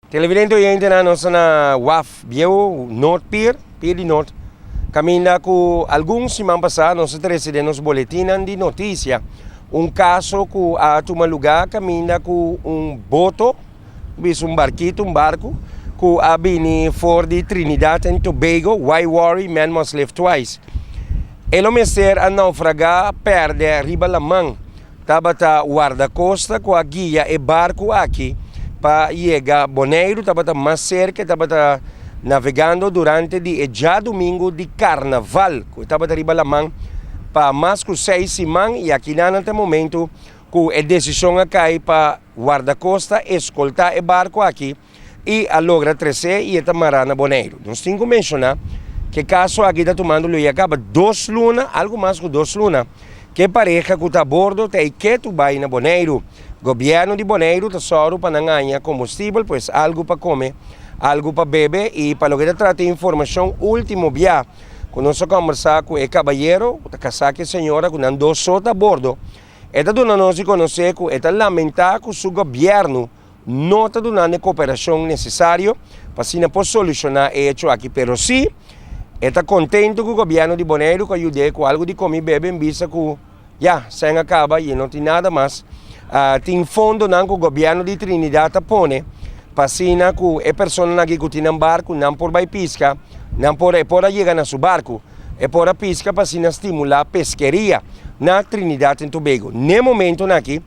Televidente oyentenan nos ta na waf bieu Noord Pier, Pier di Noord, kaminda ku algun siman pasá nos a trese den nos boletinnan di notisia un kaso ku a tuma lugá kaminda ku un boto, bisa un barkito, un barku, ku a bini for di Trinidad and Tobago, Why Worry, Man Must Live Twice. E lo mester a naufragá pèrdè riba laman. Tabata wardakosta ku a guia e barku aki pa yega Boneiru, tabata mas serka, e tabata navegando durante di e djadumingu di karnaval, ku e tabata riba laman pa mas ku seis siman i akinan ta e momentu ku e desishon a kai pa wardakosta eskoltá e barku aki i a logra tres'é i e ta mará na Boneiru. Nos tin ku menshoná ku e kaso aki ta tumando lo ya kaba dos luna, algu mas ku dos luna, ku e pareha ku ta a bordo ta e ketu bai na Boneiru. Gobièrnu di Boneiru ta sòru pa nan haña kombustibel, pues algu pa kome, algu pa bebe i pa loke ta trata e informashon último bia ku nos a kòmbersá ku e kabayero ku ta kasá ku e señora ku nan dos so ta a bordo, e ta duna nos di konosé ku e ta lamentá ku su gobièrnu no ta dunando e koperashon nesesario pa asina por solushoná e hecho aki, pero si e ta kontento ku gobièrnu di Boneiru ku a yud'é ku algu di kome i bebe en bista ku ya sèn a kaba i e no tin nada mas. Tin fondonan ku gobièrnu di Trinidad ta pone pa asina ku e personanan aki ku tin nan barku nan por bai piska, nan por e por a yega na su barku, e por a piska pa asina stimulá peskeria na Trinidad en Tobago. N'e momentonan aki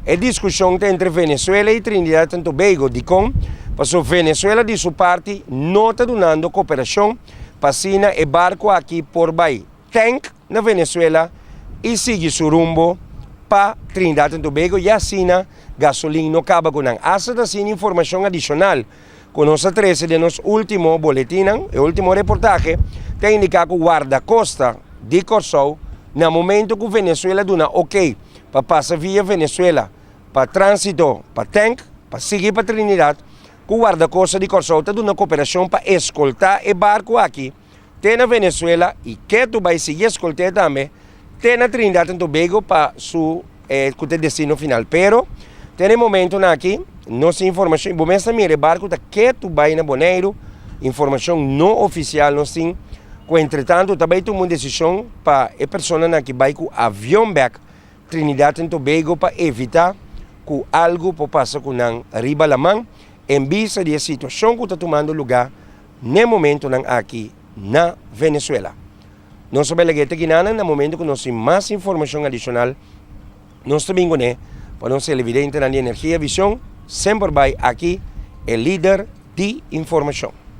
E diskushon ta entre Venezuela i Trinidad and Tobago. Dikon? Pasobra Venezuela di su parti no ta dunando koperashon pa asina e barku aki por bai tank na Venezuela i sigui su rumbo pa Trinidad and Tobago i asina gasolin no kaba ku nan. Asta ta asina informashon adishonal ku nos a trese den nos ultimo boletinnan, e ultimo reportahe, ta indiká ku Wardakosta di Kòrsou na momento ku Venezuela duna oké pa pasa via Venezuela pa tránsito pa tank pa sigui pa Trinidad, ku Wardakosta di Kòrsou ta duna koperashon pa eskoltá e barku aki te na Venezuela i ketu bai sigui eskolt'é tambe te na Trinidad and Tobago pa su ku ta e destino final. Pero te na e momentonan aki no tin informashon i bo mes ta mira e barku ta ketu bai na Boneiru, informashon no ofisial nos tin ku entretantu ta bai tuma un desishon pa e personanan aki bai ku avion bek Trinidad and Tobago pa evita ku algu por pasa ku nan riba laman en bista di e situashon ku ta tumando lugá n'e momentonan aki na Venezuela. Nos ta bai lag'é te kinanan na momento ku nos tin mas informashon adishonal nos ta bin kuné pa nos televidentenan di Energia Vision semper bai aki e lider di informashon.